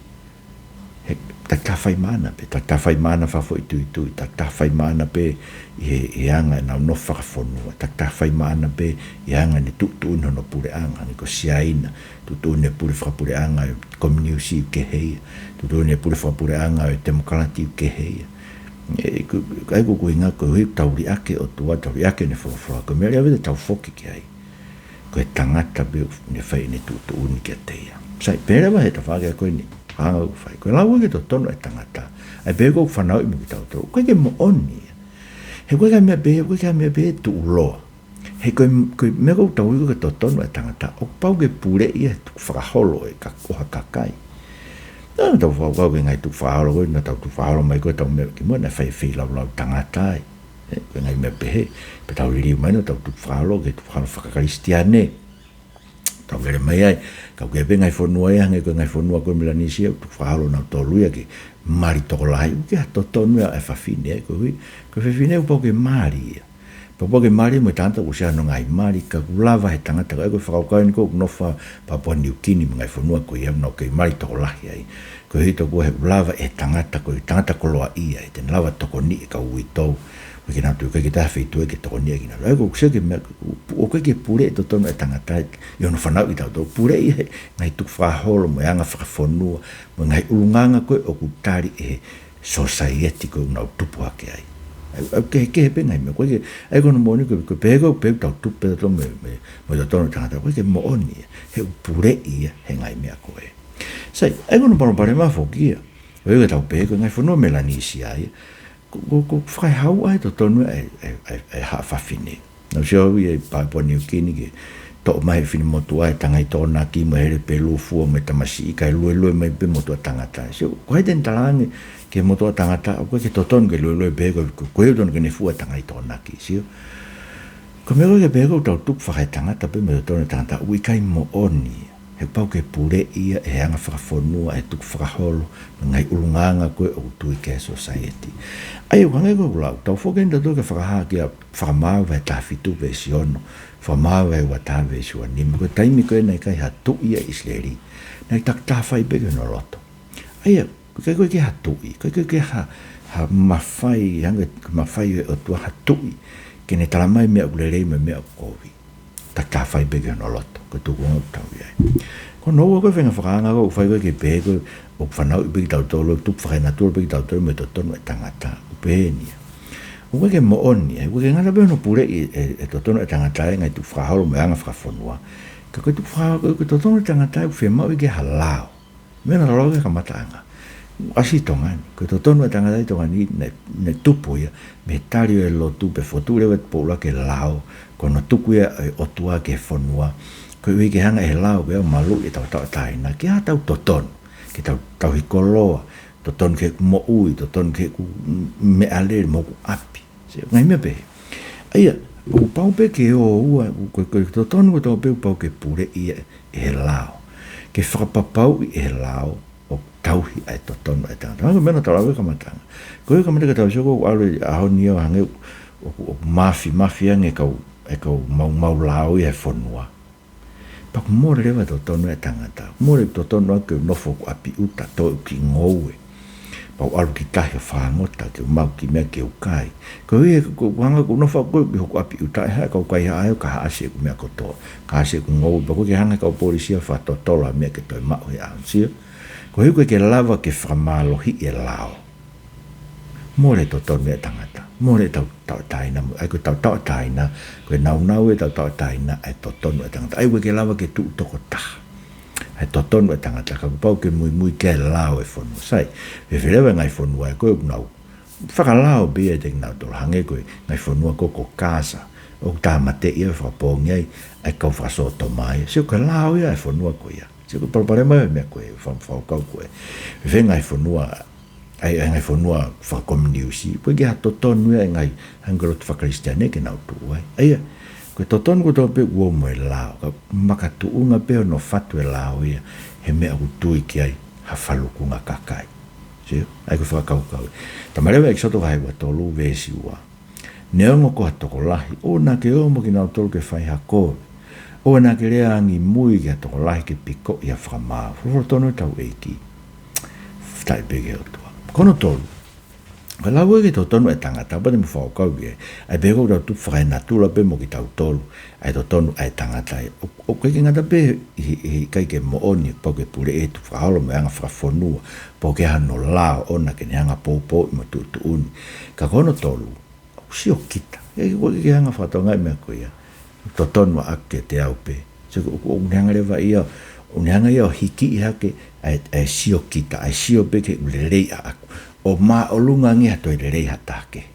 He takitaha fai maʻana pē, takitaha fai maʻana fakafoʻituitui, takitaha fai maʻana pē ʻi he, ʻi he anga ʻenau nofo fakafonua, takitaha fai maʻana pē ʻi he anga ʻene tuʻutuʻuni hono puleʻanga, hangē ko Siaina, tuʻutuʻuni e pule fakapuleʻanga ʻo e kominiusi ʻoku kehe ia, tuʻutuʻuni e pule fakapuleʻanga ʻo e temokalati ʻoku kehe ia. ʻE, ko, ʻa ia ko e ʻuhinga ko e ʻuhi ʻoku tau liʻaki e ʻOtua, tau liʻaki ʻene folofola, ko e meʻa leva ia te tau foki ki ai. Ko e tangata pē ʻoku ne fai ʻene tuʻutuʻuni kiate ia. Sai, pehē leva he tafaʻaki ko eni, hanga ʻo fai. Ko e lau ʻa e totonu ʻa e tangata. ʻA ia pehē ko e fanauʻi mo kitautolu. ʻOku ʻikai ke moʻoni ia. He ʻoku ʻikai ha meʻa pehē, ʻoku ʻikai ha meʻa pehē tuʻuloa. He ko e, ko e meʻa ʻoku tau ui ko e totonu ʻa e tangata, ʻoku pau ke puleʻi ia he tukufakaholo ʻo e ka-, ʻo ha kakai. Naʻa tau fakakaukau ki he ngaahi tukufakaholo ko ē, naʻa tau tukufakaholo mai ko ē tau meʻa ki muʻa naʻe fai e feilaulau tangata ai. Ē, ko e ngaahi meʻa pehē, pea tau liliu mai naʻa tau tukufakaholo, ki he tukufakaholo fakakalisitiane. Tau lele mai ai, ka ʻoku ʻi ai pē ngaahi fonua ia, hangē ko e ngaahi fonua ko ē Melanisia, ʻoku tukufakaholo nautolu ia ke mali tokolahi, ʻoku ʻikai ha totonu ia ʻa e fafine, ē, ko e ʻuhi, ko e fefine ʻoku pau ke mali ia. Pea ʻoku pau ke mali mo e tangata ʻoku ʻosi ʻi ai hono ngaahi mali, ka ʻoku lava he tangata, ka ʻoku ʻikai ko e fakakaukau eni ko ē ʻoku nofo ʻa Papua Niu Kini mo e ngaahi fonua ko ia ʻoku nau kei mali tokolahi ai. Ko e ʻuhi tokua he ʻoku lava ʻe he tangata, ko e tangata koloaʻia, ʻe te ne lava tokoniʻi e kau uitou, ʻoku ʻikai ke nau toe ʻikai ke ʻi ai ha feituʻu ia ke tokoniʻi kinautolu. ʻA ia ʻoku ou sio ki he meʻa, ʻoku ʻikai ke puleʻi e totonu ʻa e tangata ia ʻi hono fanauʻi kitautolu. Puleʻi ia he ngaahi tukufakaholo mo e anga fakafonua, mo e ngaahi ʻulungaanga ko ē ʻoku tali ʻe he sōsaieti ko ē ʻoku nau tupu hake ai. ʻOku, ʻoku kehekehe pē ngaahi meʻa. ʻOku ʻikai ke, ʻa ia ko hono moʻoni ko e, ko e pehē ko e pehē ʻoku tau tupu pē ʻa e totonu mo e, mo, mo e totonu ʻa e tangata. ʻOku ʻikai ke moʻoni ia, he ʻoku puleʻi ia he ngaahi meʻa ko ē. Sai, ʻa ia ko hono palopalema foki ia. ʻOku ʻikai ke tau pehē ko e ngaahi fonua Melanisia ia. Ko, ko, ko e fakahauʻa ʻa e totonu ʻa e, ʻa e, ʻa e, ʻa e haʻa fafine. Naʻá ku sio au ia ʻi Papua New Guinea ke toʻo mai ʻe he finemotuʻa ʻa e tangai Tokonaki mo e hele Pelū fua mo e tamasiʻi kae luelue mai pē motuʻa tangata. Sio, ko hai te ne talaange ki he motuʻa tangata, ʻoku ʻikai ke totonu ke luelue pē ko, ko, ko e totonu ke ne fua tangai Tokonaki, sio. Ko e meʻa ko ē ke pehē ko ʻoku tau tupu fakaetangata pē mo e totonu ʻa e tangata, ʻoku ʻikai moʻoni. He pau ke puleʻi ia ʻe he anga fakafonua, ʻe he tukufakaholo, mo e ngaahi ʻulungaanga ko ē ʻoku tui ki ai e society. ʻA ia ʻoku hangē ko ʻeku lau, tau foki eni tautolu ki he Fakahā, ki he Fakamaau vahe taha fitu veesi ono, Fakamaau vahe ua taha veesi ua nima, ko e taimi ko ē naʻe ʻikai ha tuʻi ʻi ʻIsileli, naʻe takitaha fai pē ki hono loto. ʻA ia, ʻoku ʻikai ko e ʻikai ha tuʻi, ʻoku ʻikai ko e ʻikai ha, ha mafai, hangē ko e mafai ʻo e ʻOtua ha tuʻi, ke ne talamai e meʻa ʻoku lelei mo e meʻa ʻoku kovi. Takitaha fai pē ki hono loto, ko e tuʻunga ʻoku tau ʻi ai. Ko hono ua ko e faʻahinga fakaanga ko ē ʻoku fai ko ē ke pehē ko e ʻoku fanauʻi pē kitautolu, tupu fakaenatula pē kitautolu mo e totonu ʻa e tangata, ʻoku pehē ni ia. ʻOku ʻikai ke moʻoni ia, ʻoku ʻikai ke ngata pē hono puleʻi ʻe, ʻe he totonu ʻa e tangata e ngaahi tukufakaholo mo e anga fakafonua. Ka ko e tukufaka-, ko e, ko e totonu ʻa e tangata ʻoku fiemaʻu ia ke ʻi ai ha lao. Meʻa naʻa tau lau ki ai he kamataʻanga. ʻAsi ʻi Tonga ni, ko e totonu ʻa e tangata ʻi Tonga ni, naʻe, naʻe tupu ia mei he tali ʻo e lotu pea fokotuʻu leva ʻe Paula ke lao, ko hono tuku ia ʻa e ʻOtua ki he fonua, koeʻuhi ke hanga ʻe he lao ko ia ʻo maluʻi e taʻataʻa ʻo e taʻahine, ke ʻi ai haʻatau totonu, ke tau, tauhi koloa, totonu ki heʻeku moʻui, totonu ki heʻeku meʻalele mo hoku ʻapi. Sio, ngaahi meʻa pehē. ʻA ia, ʻoku pau pē ke ō ua, ko e, ko e totonu kotoa pē ʻoku pau ke puleʻi ia ʻe he lao. Ke fakapapauʻi ʻe he lao ʻoku tauhi ʻa e totonu ʻa e tangata. Hangē ko e meʻa naʻa tau lau he kamataʻanga. Ko e kamata ke tau sio ko ʻeku ʻalu he ʻaho ni ʻo hangē ʻoku, ʻoku, ʻoku mafimafi ange e kau, e kau maumau lao ia he fonua. Pea ʻoku mole leva e totonu ʻa e tangata. Mole e totonu ʻaʻaku ke u nofo ʻi hoku ʻapi ʻuta, toe ʻoku kiʻi ngoue. Pea u ʻalu ki tahi ʻo fangota ke u maʻu kiʻi meʻa ke u kai. Koeʻuhi he ko, ko e anga ʻeku nofo ʻaʻaku ʻi hoku ʻapi ʻuta, ʻe haʻu e kau kaihaʻa ʻo ka haʻasi ʻeku meʻa kotoa, ka haʻasi ʻeku ngoue, pea ʻoku ʻikai ke hanga ʻe he kau polisi ʻo fakatotolo ha meʻa ke toe maʻu he ʻaho ni, sio. Koeʻuhi ʻoku ʻikai ke lava ke fakamālohiʻi e lao. Mole e totonu ʻa e tangata. Mole e taʻataʻa ʻo e taʻahine mo, ʻa ia ko e taʻataʻa ʻo e taʻahine, ko e nāunau ʻo e taʻataʻa ʻo e taʻahine ʻa e totonu ʻa e tangata. ʻA ia ʻoku ʻikai ke lava ke tuʻu toko taha ʻa e totonu ʻa e tangata, ka kuo pau ke muimui ki ai e lao ʻo e fonua. Sai, fēfē leva e ngaahi fonua ē ko ē ʻoku nau fakalao pē ia ʻiate kinautolu, hangē ko e ngaahi fonua ko ē ko Gaza, ʻoku tāmateʻi ai, fakapoongi ai ʻa e kau fakasōtoma ia. Sio, ko e lao ia ʻa e fonua ko ia. Sio, ko e palopalema ia e meʻa ko ē, fa-, fakakaukau ko ē. Fēfē ngaahi fonua, ʻa ia, ʻa e ngaahi fonua fakakominiusi, ʻoku ʻikai ke ʻi ai ha totonu ia ʻa e ngaahi, hangē ko e lotu faka-Kalisitiane ke nau tuʻu ai. ʻA ia, ko e totonu kotoa pē ʻoku ō mo e lao, ka makatuʻunga pē hono fatu e lao ia he meʻa ʻoku tui ki ai ha falukunga kakai. Sio, ʻa ia ko e fakakaukau. Talamai leva ʻe ʻEkisoto vahe ua tolu veesi ua: Neongo ko ha tokolahi, ʻoua naʻa ke ō mo kinautolu ke fai ha kovi. ʻOua naʻa ke lea angimui ki ha tokolahi ke pikoʻi ha fakamaau. Folofola tonu ʻa hotau ʻEiki. Fakafetaʻi pē ki he ʻOtua. Ko hono tolu, ko e lau ē ki he totonu ʻa e tangata, pea te mou fakakaukau ki ai, ʻa e pehē ko ʻoku tau tupu fakaenatula pē mo kitautolu ʻa e totonu ʻa e tangata. ʻO, ʻoku ʻikai ke ngata pē he, he, he ʻikai ke moʻoni, pau ke puleʻi ʻe he tukufakaholo mo e anga fakafonua, pau ke ʻi ai hano lao ʻoʻona ke ne hanga ʻo poupouʻi mo tuʻutuʻuni. Ka ko hono tolu, ʻoku siokita. ʻE, ʻoku ʻikai ke hanga ʻo fakatokangaʻi e meʻa ko ia. Totonu ʻaʻaku kiate au pē. Sio, ʻoku, ʻoku ne hanga leva ia, ʻoku ne hanga ia ʻo hikiʻi hake ʻa e, ʻa e siokita, ʻa e sio pē ki he lelei ʻaʻaku, ʻo māʻolunga ange ha toe lelei ha taha kehe.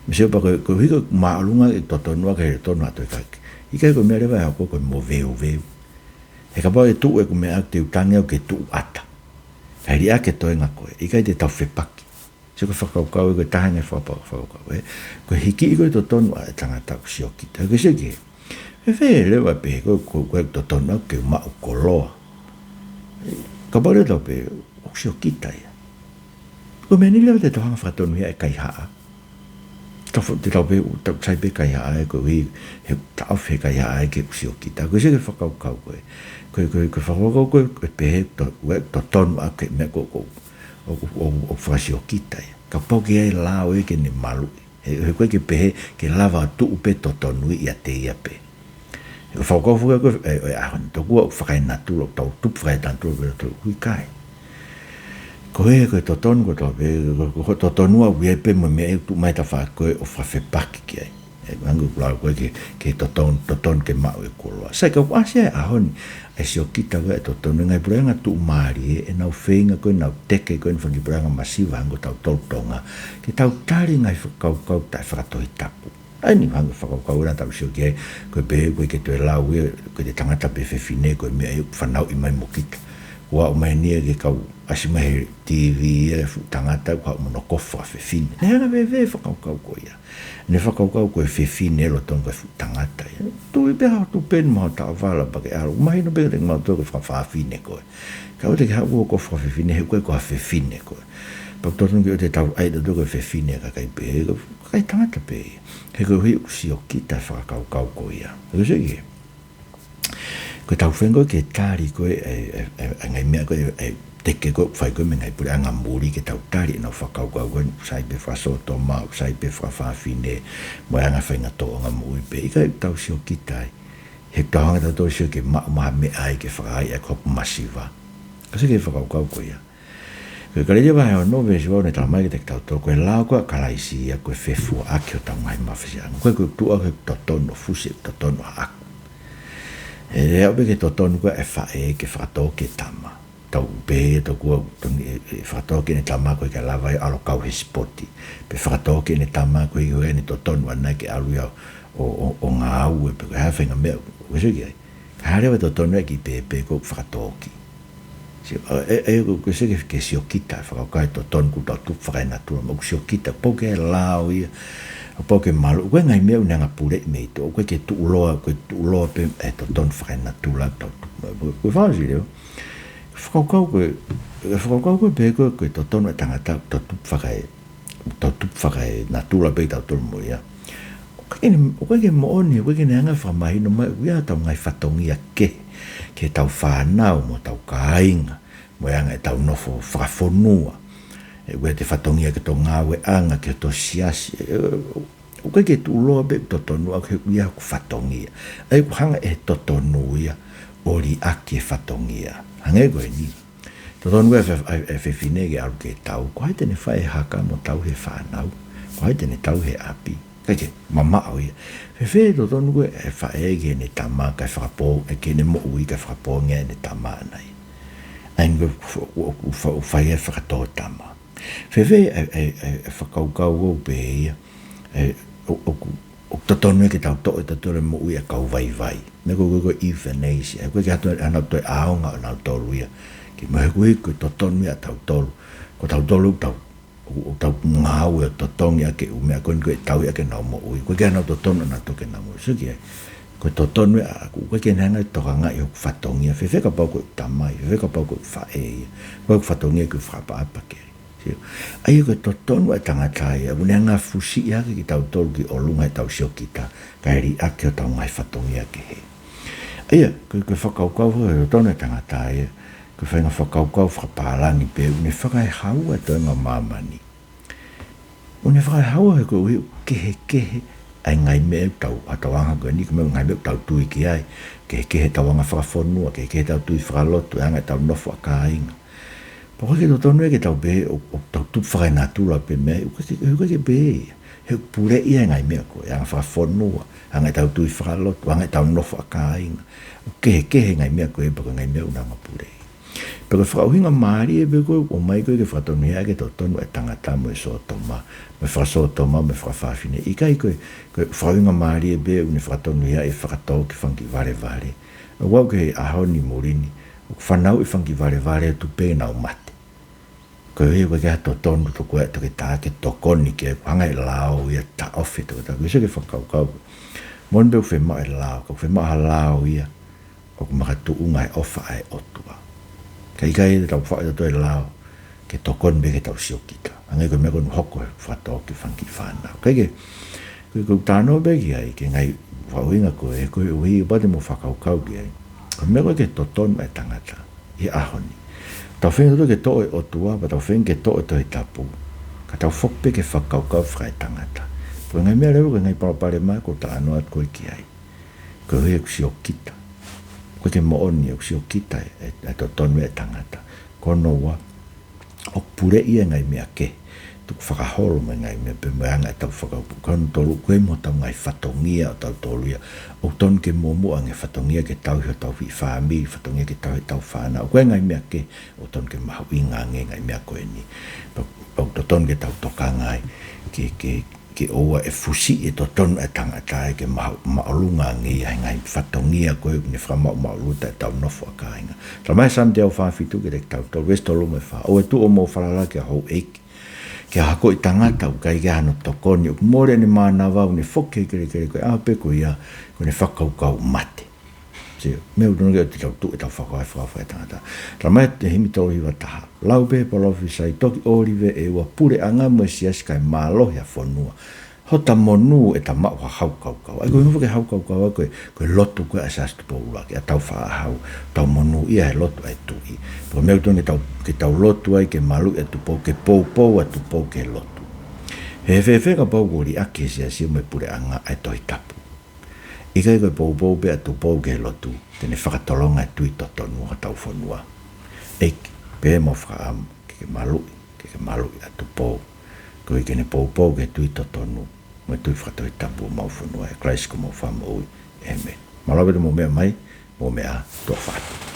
Mou sio pē ko e, koeʻuhi ko e māʻolunga e totonu ʻaʻaku he totonu ha toe kakai. ʻIkai ko e meʻa leva ʻe hoko ko e moveuveu. He kapau ʻe tuʻu ʻeku meʻa ʻaʻaku te u tangi au ke tuʻu ʻata. Kae liʻaki e toenga ko ē, ʻikai te tau fepaki. Sio, ko e fakakaukau ē, ko e taha e ngaahi fakapa-, fakakaukau ē. Ko e hikiʻi ko ē e totonu ʻa e tangata ʻoku siokita. Ko e sio ki he, fēfē leva pē ko, ko, ko e totonu ʻaʻaku ke u maʻu koloa. Kapau leva te tau pehē ʻoku siokita ia, ko e meʻa ni leva te tau hanga ʻo fakatonuhiaʻi e kaihaʻa. Tau fa-, te tau pehē, tau sai pē kaihaʻa ē, koeʻuhi he taʻofi e kaihaʻa ē ke u siokita. Ko e sio ki he fakakaukau ko ē. Ko e, ko e, ko e fakakaukau ko ē, ko e pehē to-, ko e totonu ʻaʻaku he meʻa ko, ko, ʻo, ʻo, ʻo, ʻo fakasiokita ia. Kapau ʻoku ʻi ai e lao ia ke ne maluʻi. He, he ʻoku ʻikai ke pehē ke lava ʻo tuʻu pē totonu ia ʻiate ia pē. He fakakaukau foki ko ē, ʻe, ʻe, ʻa, tokua ʻoku fakaenatula, ʻoku tau tupu fakaenatula pē ʻoku tau ʻikai. Ko e, ko e totonu kotoa pē, ko, ko, ko e totonu ʻoku ʻi ai pē mo e meʻa ʻoku tuʻu mai he tafaʻaki ko ē ʻo fakafepaki ki ai. ʻE, hangē ko e lau ko ē ki he, ki he totonu, totonu ke maʻu e koloa. Sai, ka ʻoku ʻasi ai he ʻaho ni ʻa e siokita ko ē ʻa e totonu, ngaahi puleʻanga tuʻumālie, ʻenau feinga ko ē, ʻenau teke ko ē ʻa e fanga kiʻi puleʻanga masiva hangē ko tautolu Tonga, ke tau tali e ngaahi fakakaukau taʻefakatohitapu. ʻA eni hangē ko e fakakaukau naʻa tau sio ki ai, ko e pehē ʻoku ʻikai ke toe lau ia, ko e tangata pe fefine, ko e meʻa ia ʻoku fanauʻi mai mo kita. Kuo aʻu mai eni ia ki he kau ʻasi mai he TV ia e fuʻu tangata ʻoku haʻu mo hono kofu fakafefine. Naʻe hanga pē ʻe he fakakaukau ko ia. Naʻe fakakaukau ko e fefine lolotonga ko e fuʻu tangata ia. Tuʻu pē hao tuʻu pē ni mo e taʻovala pea ke ʻalu. Mahino pē kiate kimautolu ko e fakafefine koe. Ka ʻoua te ke haʻu ʻo kofu fakafefine, he ʻoku ʻikai ko ha fefine koe. Pea ʻoku totonu ke ʻoua te tau ʻai tautolu ko e fefine ʻa e kakai pehē, ko e kakai tangata pē ia. He koeʻuhi ʻoku siokita e fakakaukau ko ia. ʻOku sio ki he, ko ʻetau feinga ko ē ke tali ko ē e, e, e, e ngaahi meʻa ko ē, e, teke ko ē ʻoku fai ko ē mei he ngaahi puleʻanga muli, ke tau tali ʻenau fakakaukau ko ē ʻoku sai pē fakasōtoma, ʻoku sai pē fakafefine, mo e anga e faʻahinga tōʻonga moʻui pē, ʻikai ke tau siokita ai. He ʻoku tau hanga tautolu ʻo sio ke maʻu mai ha meʻa ai ke fakaʻaiʻai ʻaki hoku masiva. Ka ʻoku sio ki he fakakaukau ko ia. Ko e Kalētia vahe ono veesi ua naʻe talamai kiate kitautolu, ko e lao ko ē ʻa Kalaisi ia, ko e fefuaʻaki hotau ngaahi mafasiaʻanga. Ko e, ko e tuʻu ʻa e totonu ʻo fusi e totonu ʻaʻaku. ʻE lava pē ke totonu ko ē ʻa e faʻē ke fakatō ki he tama. Tau pehē tokua, toni, ʻe, ʻe fakatō ki heʻene tama ko e ʻikai lava ia ʻo ʻalu ʻo kau he sipoti. Pe fakatō ki heʻene tama ko e ʻikai ʻi ai hano totonu ʻaʻana ke ʻalu ia ʻo, ʻo, ʻo ngāue pe ko e hā e faʻahinga meʻa, ʻoku sio ki ai. Ka ʻi ai leva e totonu ia ʻoku pehē pē ʻoku fakatō ki ai. Sio, ʻa, ʻe, ʻe, ʻoku, ʻoku sio ki he, ki he siokita, fakakaukau e totonu ʻoku tau tupu fakaenatula, mo ʻoku siokita, pau ke lao ia, ʻo pau ke malu, ko e ngaahi meʻa ʻoku ne hanga ʻo puleʻi mei tuʻa, ʻoku ʻikai ke tuʻuloa, ʻoku ʻikai tuʻuloa pē e totonu fakaenatula ʻoku tau tupu, ko e, ko e fāsili ʻo. Fakakaukau ko e, fakakaukau ko e pehē ko e, ko e totonu e tangata, tau tupu fakae, tau tupu fakaenatula pē tautolu mo ia. ʻOku ʻikai ke ne, ʻoku ʻikai ke moʻoni, ʻoku ʻikai ke ne hanga ʻo fakamahino mai, ʻoku ʻi ai hotau ngaahi fatongia kehe, ki heʻetau fānau mo hotau kāinga, mo e anga ʻetau nofo fakafonua. ʻE, ʻoku ʻi ai e fatongia ki hoto ngāueʻanga, ki hoto siasi. ʻE, ʻoku ʻikai ke tuʻuloa pē ʻoku totonu ʻaʻaku he ʻoku ʻi ai hoku fatongia. ʻA ia ʻoku hanga ʻe he totonu ia ʻo liʻaki e fatongia. Hangē ko eni. Totonu ʻa e fe-, ʻa e, ʻa e fefine ke ʻalu ke tau. Ko hai te ne fai e haka mo tauhi e fānau? Ko hai te ne tauhi e ʻapi? ʻIkai ke mamaʻo ia. Fēfē e totonu ko ē ʻa e faʻē ki heʻene tama kae fakapō, ʻe ki heʻene moʻui kae fakapoongi ʻene tama ʻaʻana ia? ʻA ia ko e f-, ʻo, ʻo, ʻo fa-, ʻo fai e fakatōtama. Fēfē e, e, e, e fakakaukau ko ē pē ia, e, ʻo, ʻoku, ʻoku totonu ia ke tau toʻo ʻe tautolu e moʻui ʻa e kau vaivai. Meʻa ko ē ko e euthanasia, ʻoku ʻikai ke ʻi ai hano toe ʻaonga ʻonautolu ia. Ke mo he kui ko e totonu ia ʻa tautolu. Ko tautolu tau, ʻo, ʻo tau ngāue ʻo totongi ʻaki e ʻū meʻa ko eni ko e tauhi ʻaki ʻenau moʻui. ʻOku ʻikai ke ʻi ai hano totonu ʻonautolu ke nau moʻui. Sio ki ai. Ko e totonu ia ʻaʻaku, ʻoku ʻikai ke ne hanga ʻo tokangaʻi hoku fatongia. Fēfē kapau ko e tamai, fēfē kapau ko e faʻē ia. Ko hoku fatongia ʻoku ou fakaʻapaʻapa ki ai. Sio. ʻA ia ko e totonu ʻa e tangata ia, ʻoku ne hanga ʻo fusiʻi hake kitautolu ki ʻolunga heʻetau siokita, kae liʻaki hotau ngaahi fatongia kehe. ʻA ia, ko e, ko e fakakaukau ko e totonu ʻa e tangata ia, ko e faʻahinga fakakaukau fakapālangi pē, ʻoku ne fakaehaua e toenga ʻo māmani. ʻOku ne fakaehaua he koeʻuhi ʻoku kehekehe ʻa e ngaahi meʻa ʻoku tau, ʻa e tau anga ko eni, ko e meʻa, ngaahi meʻa ʻoku tau tui ki ai, kehekehe ʻetau anga fakafonua, kehekehe ʻetau tui fakalotu, e anga ʻetau nofo ʻa kāinga. Pea ʻoku ʻikai ke totonu ia ke tau pehē ʻo, ʻo tau tupu fakaenatula pē mei ai, ʻoku ʻikai ke, ʻoku ʻikai ke pehē ia. He ʻoku puleʻi ia ʻe he ngaahi meʻa ko ē, anga fakafonua, anga ʻetau tui fakalotu, anga ʻetau nofo ʻa kāinga. ʻOku kehekehe e ngaahi meʻa ko ē, pea ko e ngaahi meʻa ʻoku ne hanga ʻo puleʻi. Pea ko e fakaʻuhinga mālie pē ko ē ʻoku ʻomai ko ē ke fakatonuhiaʻi ʻaki e totonu ʻa e tangata mo e sōtoma, mo e fakasōtoma, mo e fakafefine. ʻIkai ko e, ko e fakaʻuhinga mālie pē ʻoku ne fakatonuhiaʻi e fakatō ki he fanga kiʻi valevale. ʻOku aʻu ki he ʻaho ni muli ni, ʻoku fanauʻi e fanga kiʻi valevale ʻo tupu pē ke nau mate. Koeʻuhi ʻoku ʻikai ke ʻi ai ha totonu tokua ʻe toketā ke tokoni ki ai, ʻoku hanga ʻe he lao ia ʻo taʻofi e toketā. ʻOku ʻi ai e fakakaukau. Moʻoni pē ʻoku fiemaʻu e lao, ka ʻoku fiemaʻu ha lao ia ʻoku makatuʻunga he ʻofa ʻa e ʻOtua. Ka ʻikai te tau faʻu ʻe tautolu e lao ke tokoni pē ki heʻetau siokita. Hangē ko e meʻa ko ē naʻe hoko he fakatō ki he fanga kiʻi fānau. Kae kehe, ko e, ko e talanoa pē ki ai, ki he ngaahi fakaʻuhinga ko ē, koeʻuhi ʻoku pau te mou fakakaukau ki ai. Ko e meʻa ko ē ki he totonu ʻa e tangata ʻi he ʻaho ni. Tau feinga tautolu ke toʻo e ʻOtua, pea tau feinga ke toʻo e Tohi Tapu. Ka tau foki pē ki he fakakaukau fakaetangata. Ko e ngaahi meʻa leva, ko e ngaahi palopalema ko ē ʻoku ou talanoa atu ko ē ki ai. Koeʻuhi ʻoku siokita. ʻOku ʻikai ke moʻoni, ʻoku siokita e, e, e totonu ʻa e tangata. Ko hono ua, ʻoku puleʻi e ngaahi meʻa kehe, tukufakaholo mo e ngaahi meʻa pē mo e anga ʻetau fakakaukau. Ko hono tolu, ko e mo hotau ngaahi fatongia ʻo tautolu ia. ʻOku tonu ke muʻomuʻa ange fatongia ke tauhi hotau kiʻi fāmili, fatongia ke tauhi ʻetau fānau. Ko e ngaahi meʻa kehe, ʻoku tonu ke mahuʻinga ange ngaahi meʻa ko eni. Pea ʻoku totonu ke tau tokanga ai ke, ke, ke ʻoua ʻe fusi e totonu e tangata ʻe ke maʻu, māʻolunga ange ia he ngaahi fatongia ko ē ʻoku ne fakamaʻumaʻuluta ʻetau nofo ʻa kāinga. Talamai Saame teau fā fitu kiate kitautolu, veesi tolu mo e fā: ʻOua ʻe tuʻu hoʻomou falala ki ha houʻeiki, ki ha hakoʻi tangata ʻoku ʻikai ke ʻi ai hano tokoni, ʻoku mole ʻene mānava, ʻoku ne foki he kelekele, ko e ʻaho pē ko ia kuo ne fakakaukau mate. Sio, meʻa ʻoku tonu ke ʻoua te tau tuʻu ʻetau fakakaukau he fakakaukau ʻa e tangata. Talamai he himi tolu hiva taha: Lau pē ʻe he palōfisai, toki ʻōlive ʻe ua, puleʻanga mo e siasi, kae mālohi ʻa e fonua. Hota monū ʻeta maʻu ha hau kaukau. ʻA ia ko e ʻuhinga foki e hau kaukau ʻa ia ko e, ko e lotu ko ē ʻa e Siasi Tupou ʻUluaki, ʻa ʻetau faʻa hau, tau monūʻia he lotu ʻa e Tuʻi. Pea ko e meʻa ʻoku tonu ke tau, ke tau lotu ai ke maluʻi ʻa Tupou, ke poupou ʻa Tupou ki he lotu. He fēfē kapau ʻoku liʻaki ʻe he siasi mo e puleʻanga ʻa e Tohi Tapu? ʻIkai ko e poupou pē ʻa Tupou ki he lotu te ne fakatolonga e tui totonu ʻo hotau fonua? ʻEiki, pehē ʻemau fakaʻamu ke ke maluʻi, ke ke maluʻi ʻa Tupou, koeʻuhi ke ne poupou ki he tui totonu mo e tui fakatohitapu ʻo homau fonua. ʻIa Kalaisi ko homau Fakamoʻui. ʻĒmeni. Mālō ʻaupito hoʻomou meʻa mai, mou meʻa ā, tuʻa ʻofa atu.